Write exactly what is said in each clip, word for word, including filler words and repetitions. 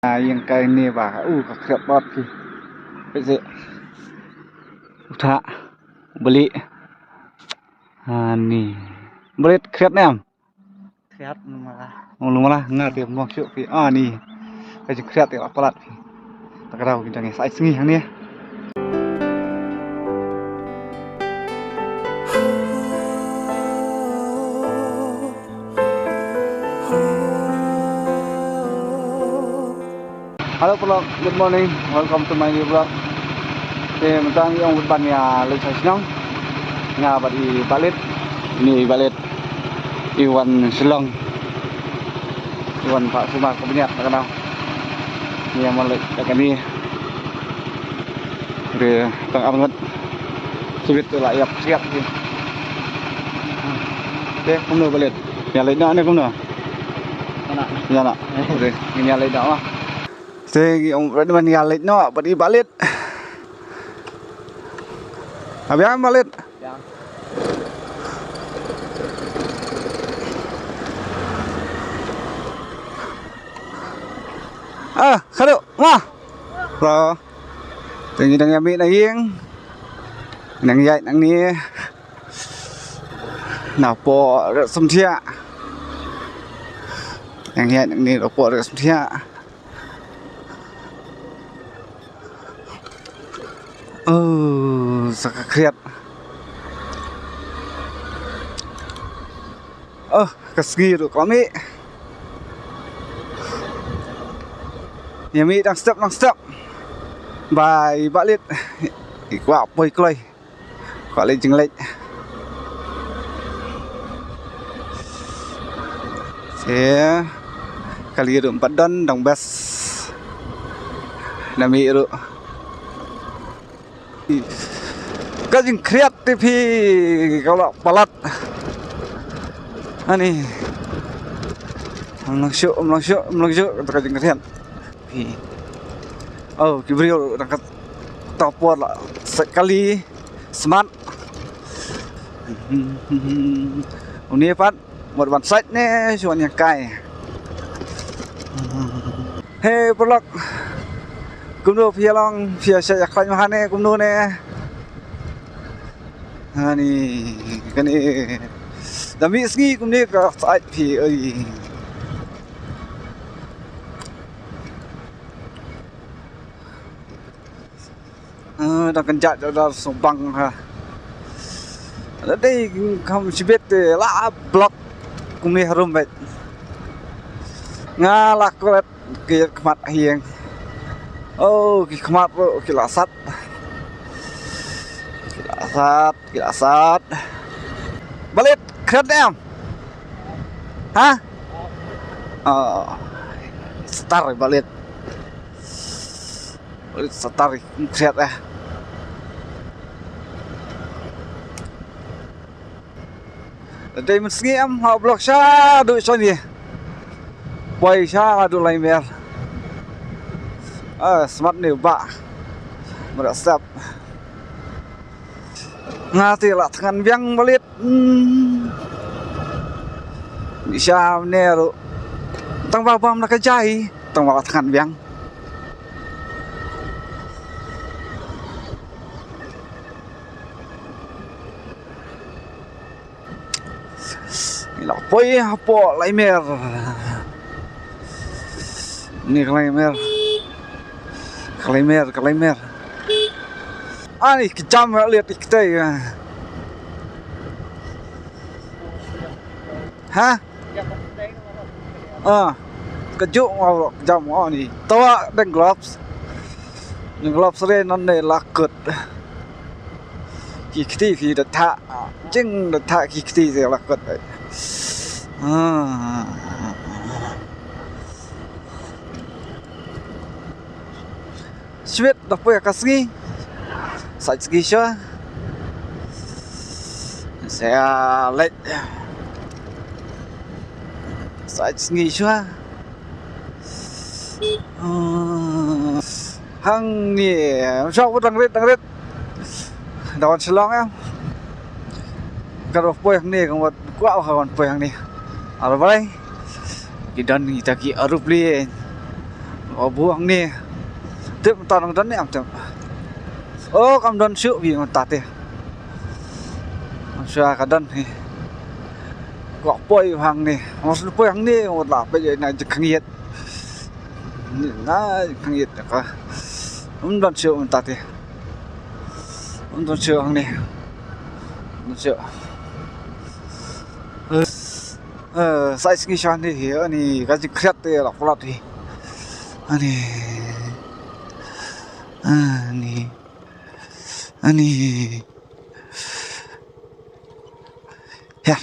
Ah, ïing kai ne ba u ka khriat bad ki. Peit se. Uta beli. Ani beli khriat ne em. Khriat mala. Mala nga te mong shu pi. Ani ka jing khriat te la palat pi. Ta ka dau ki jang sa sngi hangne. Hello paralok, good morning. Welcome to my new vlog. Te mynta ngi ong ban ïa leit sha shnong. Nga bad i Balit. Ini i Balit. I wan Shillong. I wan pat sumar ka bniat ka nang. Ngi ïa mon leit ka kani. Re tang arngut. Sibit la ïap siap ji. Te kumno Balit. Ïa leit noh ne kumno? Ïa noh. Re ngi ïa leit noh ma. Te ngi ong red man ïa leit noh bad i Balit. Abiang Balit. Ah, kado ma. Ro. Te ngi dang ïa mih na ïing. Nang ïaid nangne. Napoh Red Sumthiah. Nang ïaid nangne napoh Red Sumthiah. Oh, sa ka khriat. Oh, ka sngi ruh ka mih. Ïa mih dang step dang step. Ba i Balit i kwah poi kloi. Kwah leit jingleit. Te kali ruh pat don dang best. Na mih ruh. Ka jingkhriat te phi ka la palat. Ani. Mlong shuh, mlong shuh, mlong shuh ka jingkhriat. Phi. Oh, ki briew dang kat ta por la set kali smat. Une pat mut ban sait ne shu wan ïa kai. He paralok. Kumno phi ïa long phi ïa sait ïa khlaiñ ma ha ne kumno ne. Ani kane da mih sngi kumne ka sait phi oi. Ah, da kan jat da song bang ha. Da dei kam sibet te la block kumne harum bet. Nga la kulat ki khmat hiang. Oh, ki khmat ruh ki la sat. Ki la sat, ki la sat. Balit, khriat em? Ha? Oh, star Balit. Balit star khriat eh. Dei mynsngi em ha block sha du shoni. Poi sha du lai mer. Ah, smat ni ba. Mara sap. Nga te la thngan biang Balit. Hmm. Ni sha ne ru. Tang ba bam na ka jai. Tang ba la thngan biang. Ngi la poi hapoh Laimer. Ni ka Laimer. Ka Laimer, ka Laimer. Ani ka jam liat iktei. Ha? Ah, ka juk ngau ka jam ngau ni. Tawa deng gloves. Deng gloves re non ne lakut. Ki kti ki da tha. Jing da tha ki kti se lakut. Ah. Swit da poi ka sngi. Sait sngi sha. Sa leit. Sait sngi sha. Hmm. Hang ni. Sha wat dang rit, dang rit. Da wan Shillong em. Ka ro poi hang ni, ka wat kwah ka wan poi hang ni. Ar bai. Ki don kita ki aeroplane. O, buh hangne. Tip mynta nang don ne em tip. O, kam don shuh phi mynta te. Kam shuh ka don hi. Kwah poi hangne. Mas poi hangne, wat la peit na jingkhang ïit. Ni na jingkhang ïit ka. Kam don shuh mynta te. Kam don shuh hangne. Kam don shuh. Eh, sa ai sngi shane hi, ani ka jingkhriat te la palat hi. Ani. Ani. Ani. Hiar.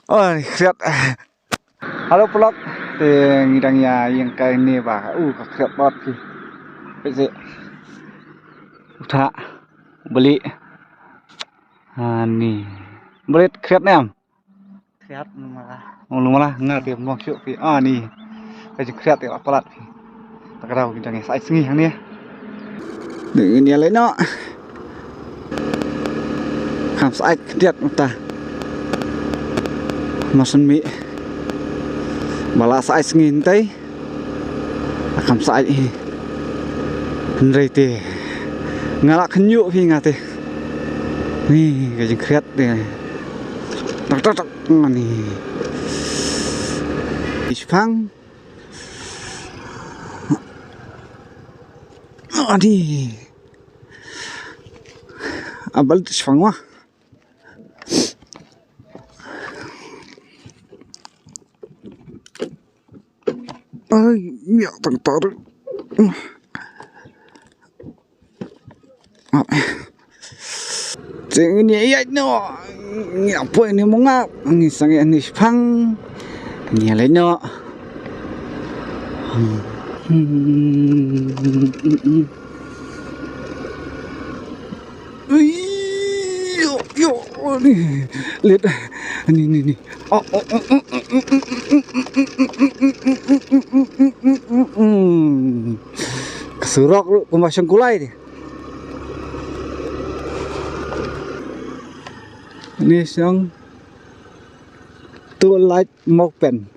Ani khriat. Hello vlog, te ngi dang ïa ïeng kai ne ba u ka khriat bad ki. Peit se. Uta beli. Ani. Beli khriat ne em? Khriat mala. Oh, lu mala nga te mong shuh phi. Ani. Ka jingkhriat te la palat phi. Ta ka daw ngi dang ïa sa ai sngi hangne. Ngin ïa leit noh. Kham sa ai khyndiat mynta. Masan mi. Ba la sa ai sngi hyntai. Kham sa ai hi. Hynrei te nga la khynñiuh phi nga te. Ni ka jingkhriat te. Tak tak tak. Ni. Ispang. Adi. Abal tu shfang wah. Ai, ya tang tar. Te ngin ïa ïaid noh. Ngi ap poi ni mungap. Ngi sangeh ni shipang. Ngi ïa leit noh. Ui, yo, yo, ni. Leit. Ni, ni, ni. Oh, oh, oh, oh. Ka surok ruh kumba shong kulai te. Ni shnong Tulait Mokpen.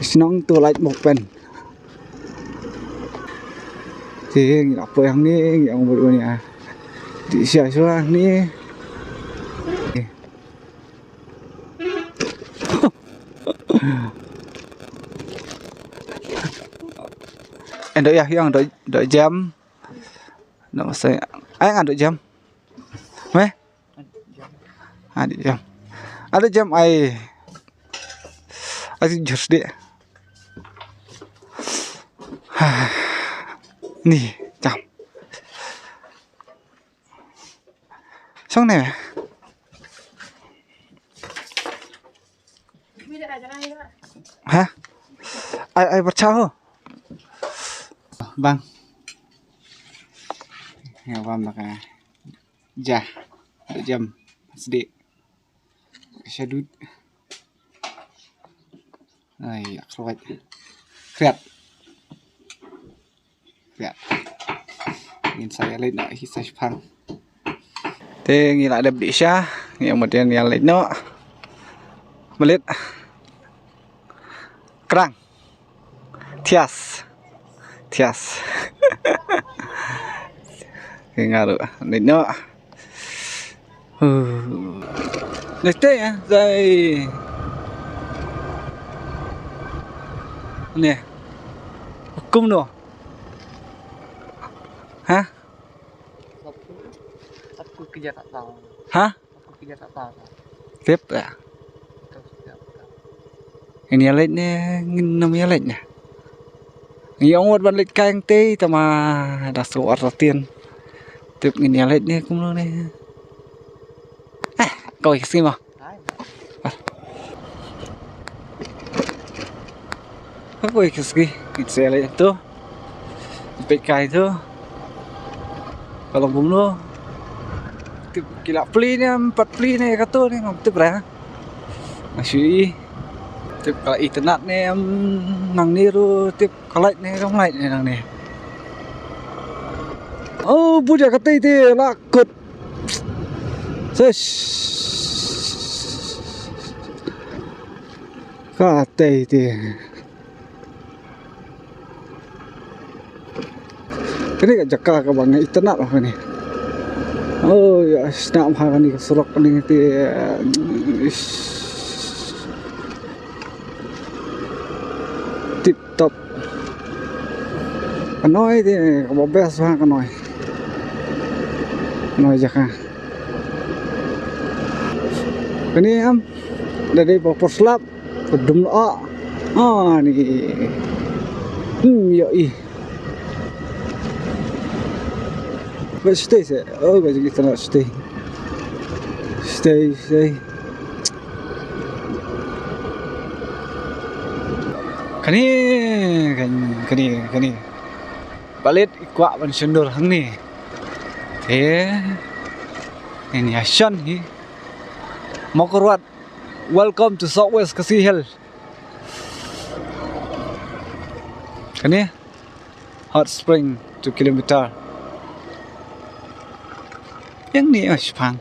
Shnong Tulait Mokpen. Te ngi la poi hangne, ngi ong bad uni ah. Dih sha shuwa hangne. Endo ïa hiang do do jam. Do masa ai ngan do jam. Weh. Adi jam. Adi jam ai. Adi jers dih. Ni jam. Song ne. Ha? Ai ai bercha ho. Bang. Ya bang baka. Jah. Jam. Sedih. Shadut. Ai, khriat. Khriat. Khriat. Ngin sa ïa leit noh hi sa shipang. Te ngi la dep dih sha, ngi ïa mut ïa leit noh. Melit. Krang. Thias. Thias. Ngi ngaru. Nit no. Neste ya, zai. Ne. Hukum no. Ha? Aku kerja tak tahu. Ha? Aku kerja tak tahu. Tip ya. Ngin ïa leit ne, ngin nym ïa leit ne. Ngi ong wat ban leit kai hangtei, tama da shu ar ratien. Tip ngin ïa leit ne kumno ne. Eh, kawei ka sngi mo. Kawei ka sngi, ngin sa ïa leit to. Peit kai to. Ka long kumno. Tip ki la plie ne, em pat plie ne kato ne, ngam tip ra. Nga shu i. Tip ka la itynnad ne, em nangne ruh tip ka lait ne, kam lait ne nangne. Oh, buda katei te la kut. Sis. Katei te. Kane ka jaka kaba nga itynnad bha kane. Oh, ïa, sngap bha kane ka surok kane te. Ish. Tip top. Ka noi te kaba best bha ka noi. Ka noi jaka. Kane em, da dei ba por slap, ka dum la. Ah, ni. Hmm, ïohi. Ba stay se. Oh, ba jingkit na stay. Stay, stay. Kane, kane, kane, kane. Balei i kwah ban shon dur hangne. Eh. Ini asan hi. Mawkyrwat. Welcome to Southwest Khasi Hills. Kane. Hot spring two kilometer. Ïa ngi, ah, shipang.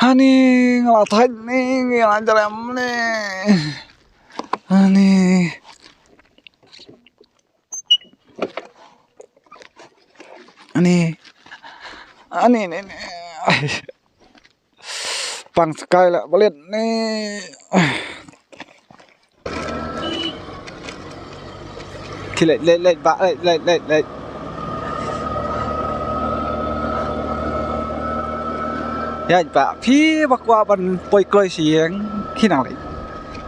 Hani, nga la thait ni, nga la jrem ni. Hani. Hani. Hani, ni, ni. Pang skai la balet ni. Ki leit, leit, leit, ba, leit, leit, leit, leit. Ïa, ba, phi ba kwah ban poi kloi sha ïing, ki nang leit.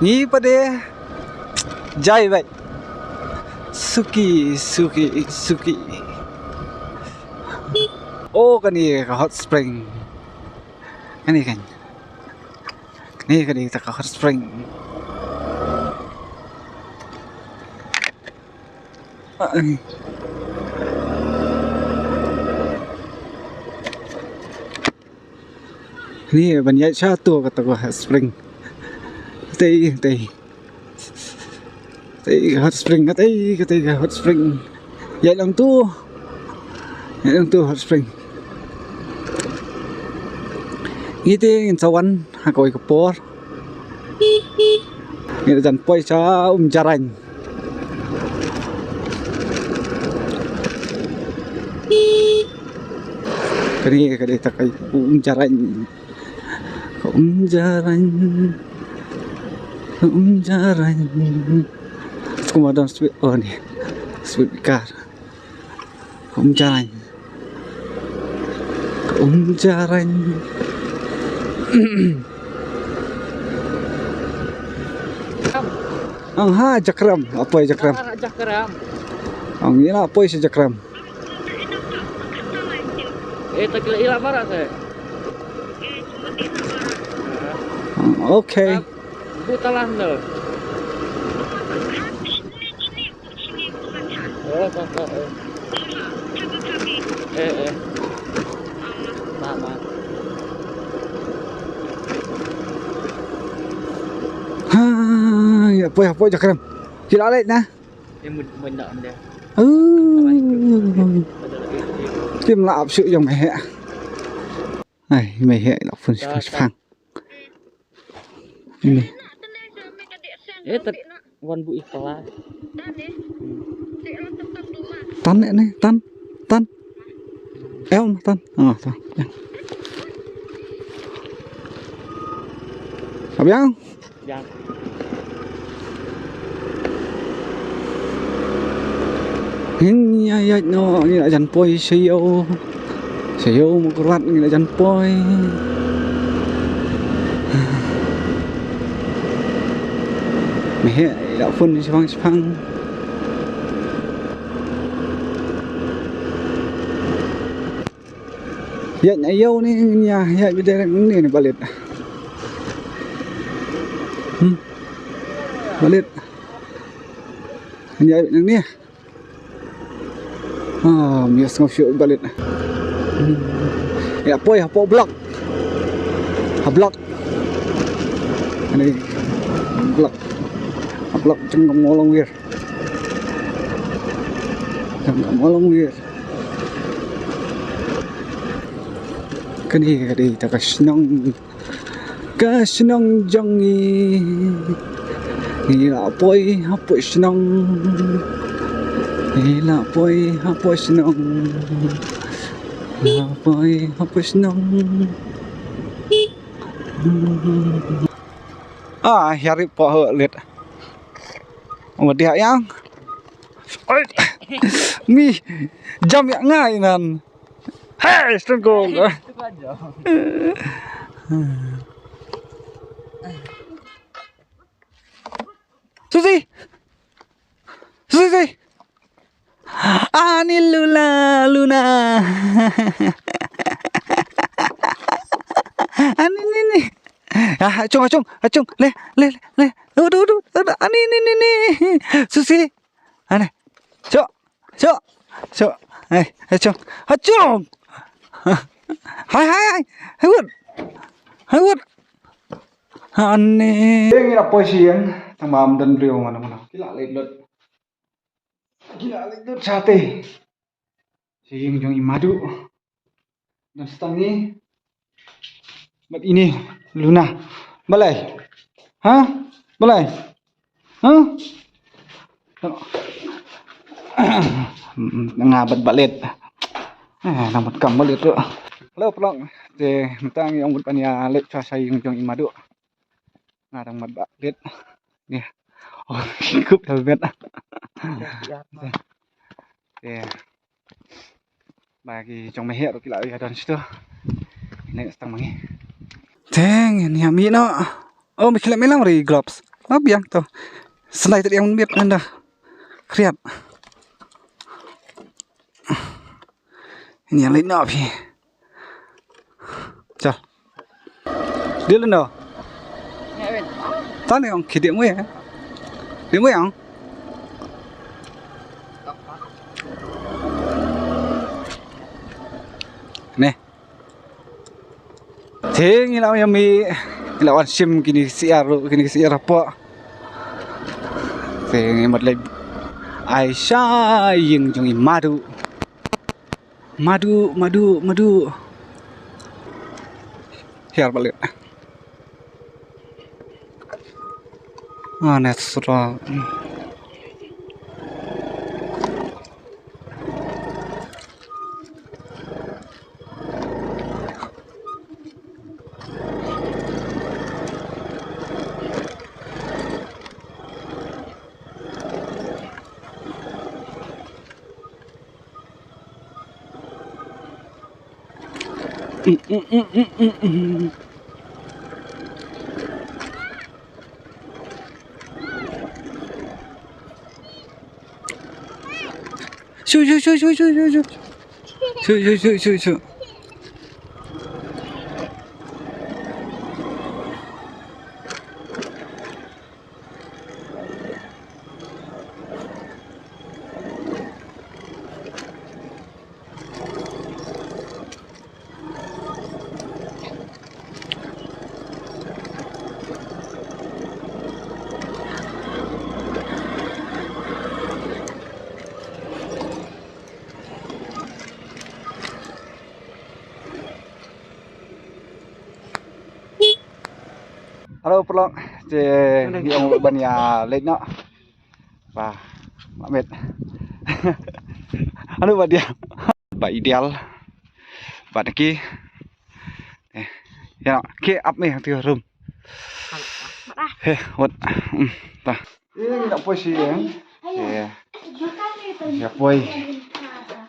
Ngi pat de, jai beit. Suki, suki, suki. Oh, kane ka hot spring. Kane kan. Kane, kane ka hot spring. Ah, kane. Kane ban ïaid sha to kata ka hot spring. Tei, tei. Katei ka hot spring, katei, katei ka hot spring. Ïaid lang tu. Ïaid lang tu hot spring. Ngi te ngin sa wan ha kawei ka por. Ngi la jan poi sha Umjarain. Kane ka dei ta ka Umjarain. Ka Umjarain. Ka Umjarain. Kumba don speed, oh, ni. Speed car. Ka Umjarain. Ka Umjarain. Ang ha Jakram, apoi Jakram. Ah, Jakram. Ang ila apoi sha Jakram. Eh, tak ila, ila barat eh. Okay. Bu talan tu. Oh, tak, tak, eh. Eh, eh. Mak, mak. Ha, ïa, apoi, apoi Jakram. Ki la leit na. Kim la ap shuh ïa me heh. Ai, me heh la phun shipang shipang. Me. Eh, tat wan bu ih pala. Tan ne, ne, tan, tan. Em, tan. Oh, tan. Abiang. Jan. Ngin ïa ïaid noh, ngi la jan poi sha ïew. Sha ïew Mawkyrwat ngi la jan poi. Me heh, la phun shipang shipang. Ïaid na ïew ni, ïa, ïaid beit direct ni, ni balet. Hmm. Balet. Ïaid beit ni. Ah, ïa sngew shuh balet. Hmm. Ïa poi hapoh block. Ha block. Ani block. Ha block jong ka Mawlong wir. Kam long wir. Kane ka dei ta ka shnong. Ka shnong jong ngi. Ngi la poi hapoh shnong. Ngi la poi hapoh shnong. La poi hapoh shnong. Ah, hiari poh lit. Wat dia yang. Oi. Mi jam ïa nga inan. Hei, stengkol. Susi. Susi. Ani Luna, Luna. Ani ni ni. Ah, acung, acung, acung. Le, le, le. Udu, udu, udu. Ani ni ni ni. Susi. Ane. Cok. Cok. Cok. Hai, hai, cok. Acung. Hai, hai, hai. Hai, wut. Hai, wut. Ane. Ing ina poi siang. Tang mam dan brio mana mana. Kila leit lut. Kila leit lut sate. Siang jong i Madu. Dan stang ni. Bad ini Luna. Balai. Ha? Balai. Ha? Nga bad balet. Eh, nang bad kam balet tu. Hello, pelong. Te, mentang yang bad pania let cuaca yang jong i Madu. Nga dang bad balet. Ni. Oh, kup helmet. Te. Ba ki jong me heh ruh ki la ïa don shuh. Ine stang mangi. Teng ni ami no. Oh, me khlem me lang ri gloves. Ba biang to. Slai tadi yang mit nanda. Kriat. Ni yang lain no phi. Chal. Dia leno. Tani ong ki dia mui ya. Dia mui ong. Neh. Te ngi la ïa mih, ngi la wan shim kine ki syiar, kine ki syiar hapoh. Te ngi mat leit ai sha ïing jong i Madu. Madu, Madu, Madu. Hiar balik. Ah, net sura. Shu, shu, shu, shu. Shu, shu, shu, shu, shu. Hello, paralok. Te ngi ong ban ïa leit noh. Ba, ma met. Hello, ba dia. Ba ideal. Ba naki. Eh, ïa noh. Ki ap me hang tu room. He, wat. Hmm, ta. Ïa, ngi la poi shi, eh. Ïa. Ïa poi.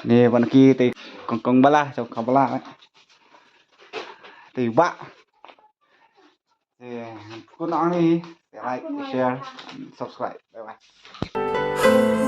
Ni ban ki te kong kong bala, kong kong bala. Te ba. Ïa, kong nang ni, like, share, subscribe. Bye bye.